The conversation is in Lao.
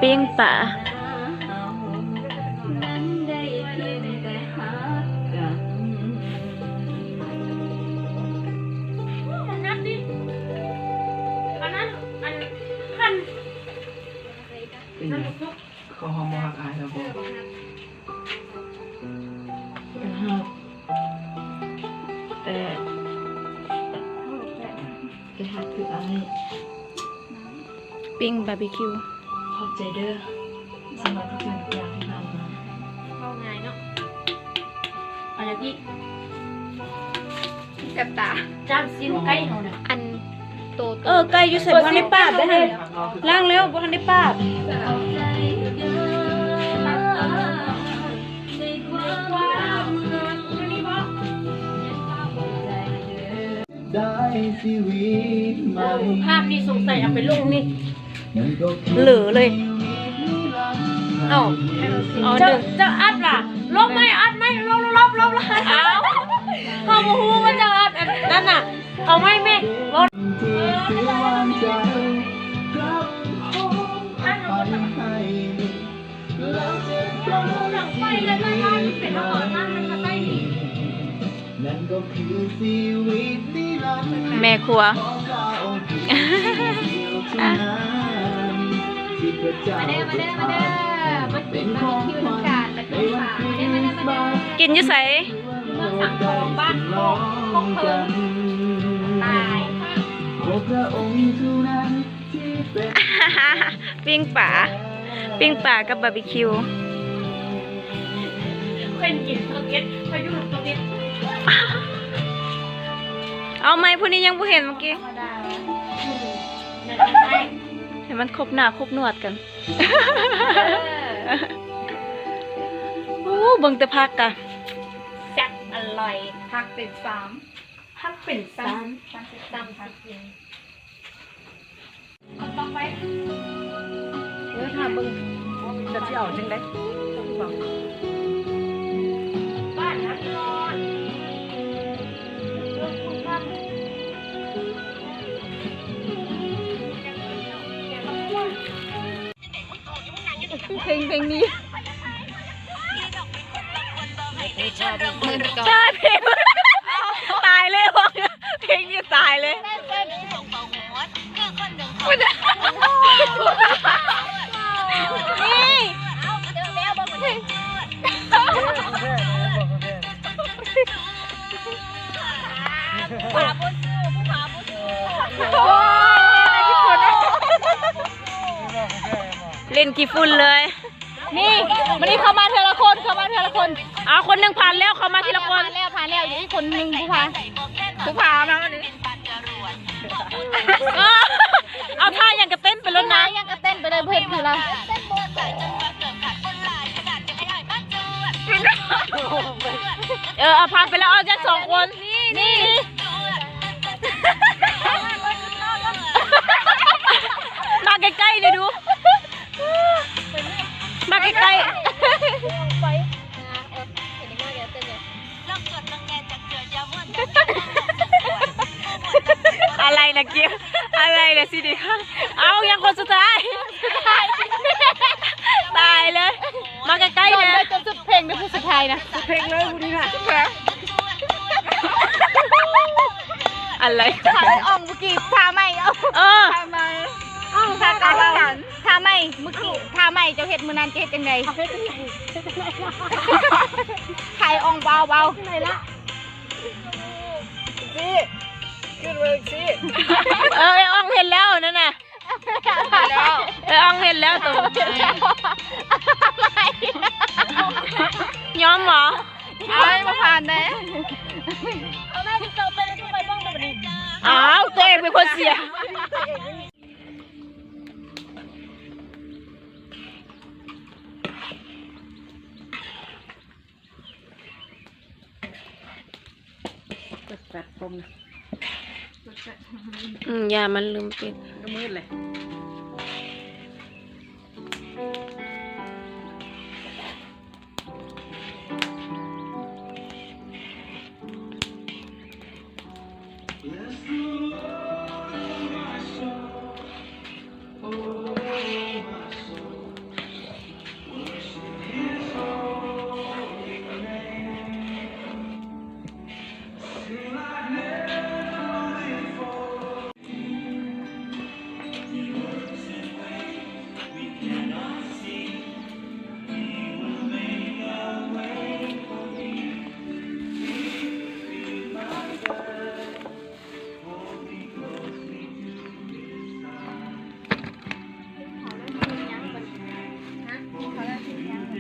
ປີ້ງປາ. ເປັນຫຍັງ? ເຂົາຫອມບໍ່ຮັກອ້າຍແລ້ວບໍ່? ຮັກ ແຕ່ ແຕ່ຮັກຄືອ້າຍ. ປີ້ງບາບີຄິວ. ຂອບໃຈເດີ ສຳລັບທຸກສິ່ງທຸກຢ່າງທີ່ຜ່ານມາ. ເວົ້າງ່າຍເນາະ. ອັນນີ້ ແຊບຕາ ຈ້າງຊີ້ນໄກ່ເຮົານະ. ອັນໂຕ ເອີ ໄກ່ຢູ່ໃສ? ບໍ່ທັນໄດ້ປາດເດ້ຫັ້ນ. ລ້າງແລ້ວ ບໍ່ທັນໄດ້ປາດ. ພາບນີ້ສົງໄສເອົາໄປລົງນີ້ ເຫຼີເລີຍ. ເອົ້າ ເຈົ້າ ເຈົ້າອັດຫວາ? ລົບໃໝ່ ອັດໃໝ່ ລົບ ລົບ ລົບ ລົບ. ເອົ້າ ເຮົາບໍ່ຮູ້ວ່າເຈົ້າອັດອັນນັ້ນນະ. ເອົາໃໝ່ແມ່. ແມ່ຄົວ ມາເດີ ມາເດີ ມາກິນເຂົ້າວກິນນ້ຳກັນ ມາກິນຢູ່ໃສ? ຢູ່ເມືອງສັງທອງ ບ້ານໂຄກ ໂຄກເພິງ ຕາຍ. ປີ້ງປາ ປີ້ງປາກັບບາບີຄິວ. ເພິ່ນກິນເພິ່ນເຮັດ ຂ້ອຍຢູ່ເພິ່ນເຮັດ. ເອົາໃໝ່ ຜູ້ນີ້ຍັງບໍ່ເຫັນເມື່ອກີ້. ໃຫ້ມັນຄົບໜ້າຄົບໜວດກັນ. ໂອ້ ເບິ່ງແຕ່ຜັກກະ ແຊບອະລ່ອຍ ຜັກເປັນສາມ ຜັກເປັນສາມ ຕຳຊິກິນ. ເອີ ຖ້າເບິ່ງ ຈະຊິເອົາຈັ່ງໃດ? ບ້ານນະ ນອນ ເອີ ຄຸນທຳ ເພງ ເພງນີ້ ເພງ ຕາຍເລີຍ ເພງນີ້ຕາຍເລີຍ. ນີ້ ຫຼິ້ນຂີ້ຝຸ່ນເລີຍ. ນີ້ ມານີ້ ເຂົ້າມາເທື່ອລະຄົນ ເຂົ້າມາເທື່ອລະຄົນ. ເອົາ ຄົນໜຶ່ງຜ່ານແລ້ວ ເຂົ້າມາທີລະຄົນ. ຜ່ານແລ້ວ ຜ່ານແລ້ວ ອີກຄົນໜຶ່ງຜູ້ພາ ຜູ້ພາມາ ມານີ້. ເອີ ເອົາ ທ່າຫຍັງກະເຕັ້ນໄປໂລດນະ ທ່າຫຍັງກະເຕັ້ນໄປເລີຍ ບໍ່ເຮັດຄືລະ. ເອີ ເອົາ ຜ່ານໄປແລ້ວ ເອົາຈັກສອງຄົນ. ນີ້ ນີ້ ມາໃກ້ໆ ນີ້ດູ ມາໃກ້ໆ. ອະໄລນະກິມ ອະໄລນະຊິດີຄັງ. ເອົາ ຍັງຄົນສຸດທ້າຍ ຕາຍເລີຍ. ມາໃກ້ໆ ແນ່ ຈົນສຸດເພງເດີ ຜູ້ສຸດທ້າຍນະ ສຸດເພງເລີຍຜູ້ນີ້ນະ. ອະໄລ ຖ້າໄອ້ອ່ອງມື້ກີ້ ທ່າໃໝ່ ເອີ ທ່າໃໝ່ ອ່ອງ ທ່າກັນ ທ່າໃໝ່ ມື້ກີ້ ທ່າໄມ້ເຈົ້າເຮັດມື້ນັ້ນ ເຈົ້າເຮັດຈັ່ງໃດ? ເຮັດຈັ່ງໃດ? ໄຂ່ອ່ອງເບົາໆ ຈັ່ງໃດລະ? ຊີ້ ຂຶ້ນມາຊີ້. ເອີ ໄອ້ອ່ອງເຫັນແລ້ວນັ້ນນະ ເອີ ອ່ອງເຫັນແລ້ວໂຕ ຍອມບໍ່? ອ້າຍບໍ່ຜ່ານເດ້. ອ້າວ ໂຕເອງເປັນຄົນເສຍ. ເປີດແຟດ ຄົມນະ ອືມ ຢ່າ ມັນລືມປິດ ກະມືດເລີຍ.